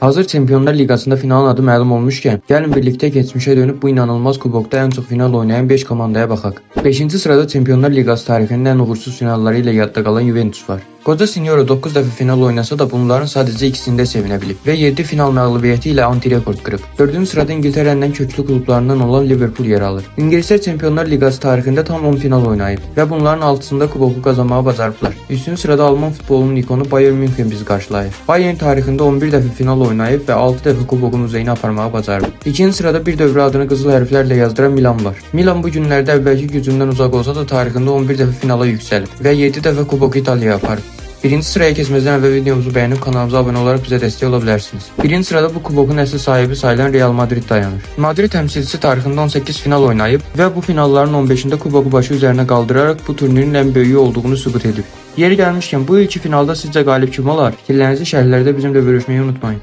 Hazır Çempionlar Liqasında finalın adı məlum olmuşkən, gəlin birlikdə keçmişə dönüb bu inanılmaz kubokda ən çox final oynayan 5 komandaya baxaq. 5-ci sırada Çempionlar Liqası tarixinin ən uğursuz finalları ilə yadda qalan Juventus var. Qoca Signora 9 dəfə final oynasa da bunların sadəcə ikisində sevinə bilib və 7 final məğlubiyyəti ilə anti-rekord qırıb. 4-cü sırada İngiltərənin ən köklü klublarından olan Liverpool yer alır. İngilislər Çempionlar Liqası tarixində tam 10 final oynayıb və bunların 6-sında kuboku qazanmağı bacarıblar. 3-cü sırada Alman futbolunun ikonu Bayern Münxen bizi qarşılayır. Bayern tarixində 11 dəfə final oynayıb və 6 dəfə kubokun uzayına aparmağı bacarıb. 2-ci sırada bir dövrə adını qızıl hərflərlə yazdıran Milan var. Milan bu günlərdə əvvəlki gücündən uzaq olsa da tarixində 11 dəfə finala yüksəlib və 7 dəfə kuboku İtaliyaya aparıb. Birinci sıraya keçməzdən əvvəl videomuzu bəyənib kanalımıza abunə olaraq bizə dəstək ola bilərsiniz. Birinci sırada bu kubokun əsl sahibi sayılan Real Madrid dayanır. Madrid təmsilçisi tarixində 18 final oynayıb və bu finalların 15-də kuboku başı üzərinə qaldıraraq bu turnirin ən böyüyü olduğunu sübut edib. Yeri gəlmişkən bu ilki finalda sizcə qalib kim olar? Fikirlərinizi şərhlərdə bizimlə bölüşməyi unutmayın.